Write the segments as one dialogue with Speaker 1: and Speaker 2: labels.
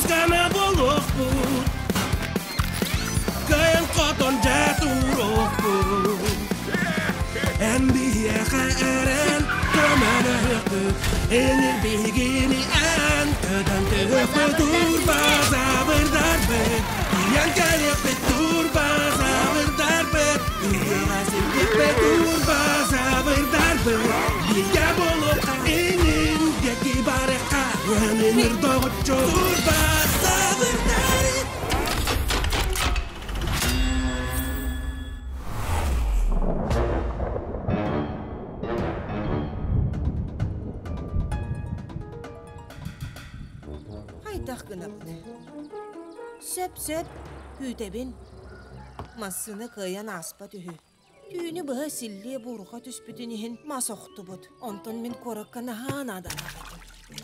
Speaker 1: Үскәмә болуохпут, Кыайан хотон дьэ туруохпут. Эн биһиэхэ эрэн көмөлөһүөхпүт, Энир биһигини эн көтөн түһүөхпүт. Турбазаврдарбыт, тиийэн кэлиэхпит. Турбазаврдарбыт, ыала сирдиэхпит. Турбазаврдарбыт, бииргэ буолуохха, инин диэки барыахха, Өнүнүр доҕоччу турбазаврдар.
Speaker 2: Хайдах гынабыт? Сөп-сөп, күүтэбин. Массыына кыайан ааспат үһү. Түүнү быһа силлиэ буурҕа түспүтүн иһин мас охтубут. Онтон мин куоракка наһаа наадалаах этим.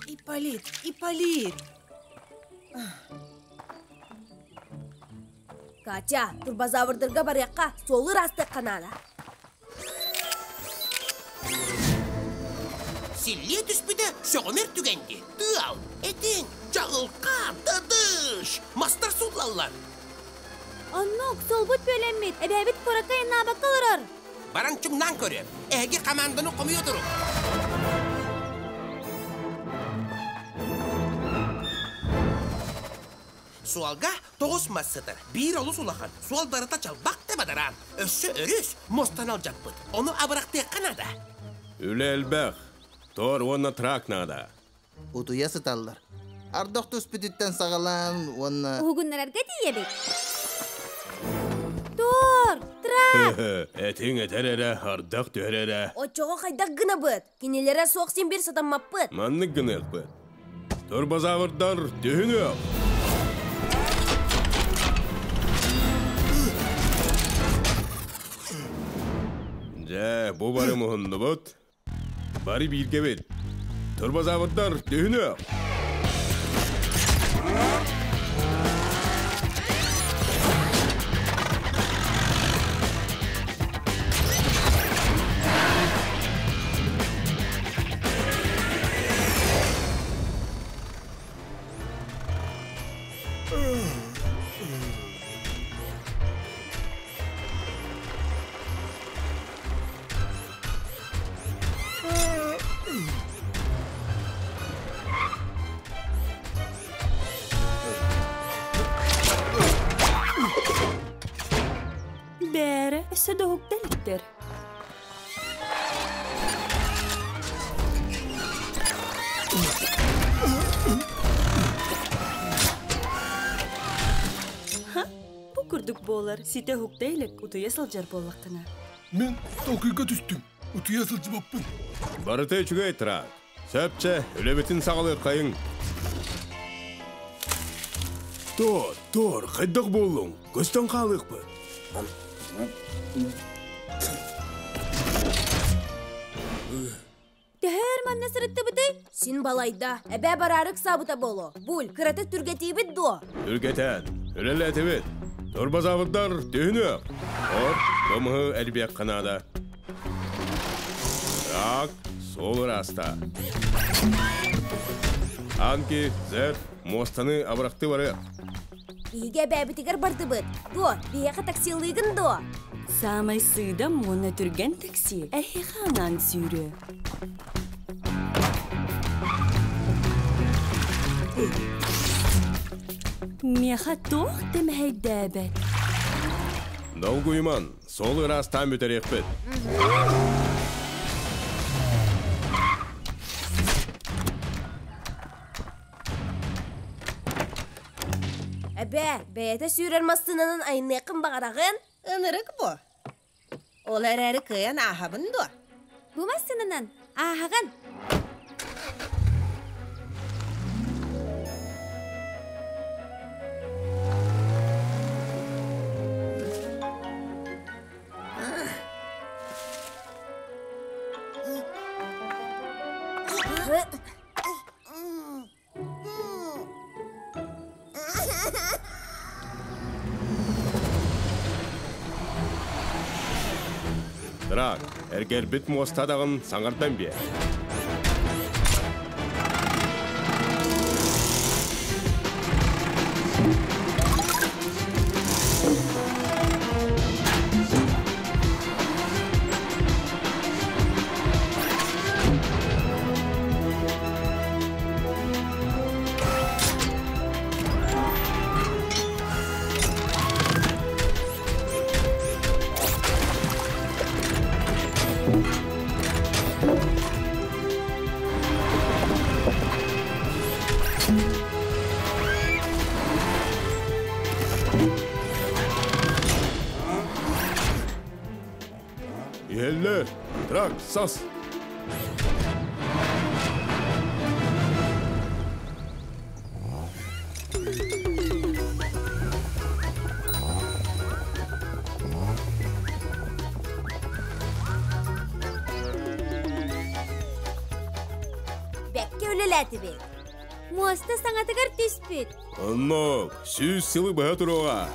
Speaker 2: Ипполит, Ипполит!
Speaker 3: Катя, турбозаврдарга барыахха, суолу ыраастыахха наада.
Speaker 4: Силлиэ түспүтэ сөҕүмэр түгэн дии. Тыал, этиҥ, чаҕылхаан, тадыш! Мастар сууллаллар.
Speaker 3: Оннук, суолбут бүөлэммит, эбээбит куоракка айаннаабакка олорор.
Speaker 4: Баран чуҥнаан көрүөм. Эһиги хамаанданы хомуйа туруҥ. Суолга тоҕус мас сытар. Биир олус улахан, суол барыта чалбах да бадараан. Өссө өрүс мостан алдьаппыт. Ону абырахтыахха наада.
Speaker 1: Үлэ элбэх. Тор уонна трак наада.
Speaker 5: Утуйа сыталлар. Ардах түспүтүттэн саҕалаан уонна...
Speaker 3: Уһугуннарарга тиийэбит. Тор! Трак!
Speaker 1: Этиҥ этэр эрэ, ардах түһэр эрэ.
Speaker 3: Оччоҕо хайдах гынабыт? Кинилэрэ суох син биир сатаммаппыт.
Speaker 1: Маннык гыныахпыт. Турбозаврдар түһүнүөх! Дьэ, бу бары муһуннубут. Бары бииргэбит. Турбозаврдар түһүнүөх!
Speaker 6: Бээрэ, өссө да уһукта иликтэр. Ха, бу курдук буолар, ситэ уһукта илик, утуйа сылдьар буоллаххына.
Speaker 7: Мин толкуйга түстүм, утуйа сылдьыбаппын.
Speaker 1: Барыта үчүгэй трак. Сөпче, үлэбитин саҕалыаххайыҥ. Тор, тор, хайдах буоллуҥ? Көстөн хаалыахпыт.
Speaker 3: Төһө өр манна сырыттыбытый? Син балайда. Эбээ бараары ыксаабыта буолуо. Буль, кыратык түргэтиибит дуо?
Speaker 1: Түргэтэн, үлэлээтибит. Турбазаврдар түһүнүөх. От, кымыһы элбиэххэ наада. Так, суол ыраста. Анки, Зет, муостаны абырахты барыах.
Speaker 3: Биһиги эбээбитигэр бардыбыт. Дуо, биһиэхэ таксилыыгын дуо?
Speaker 6: Саамай сыыдам уонна түргэн такси эһиэхэ анаан сүүрүө. Миэхэ туох да мэһэйдээбэт.
Speaker 1: Долгуйуман, суол ыраастаан бүтэриэхпит.
Speaker 3: Эбээ, бэйэтэ сүүрэр массыынанан айанныаххын баҕараҕын?
Speaker 2: Ынырык бу. Ол эрээри кыайан ааһабын дуо?
Speaker 3: Бу массыынанан ааһаҕын.
Speaker 1: Трак, эргэрбит муостадаҕын саҥардан биэр.
Speaker 8: Иһэллэр, трак, сас!
Speaker 3: Бэккэ үлэлээтибит. Муоста саҥатыгар түспүт.
Speaker 8: Оннук, 100 сылы быһа туруоҕа.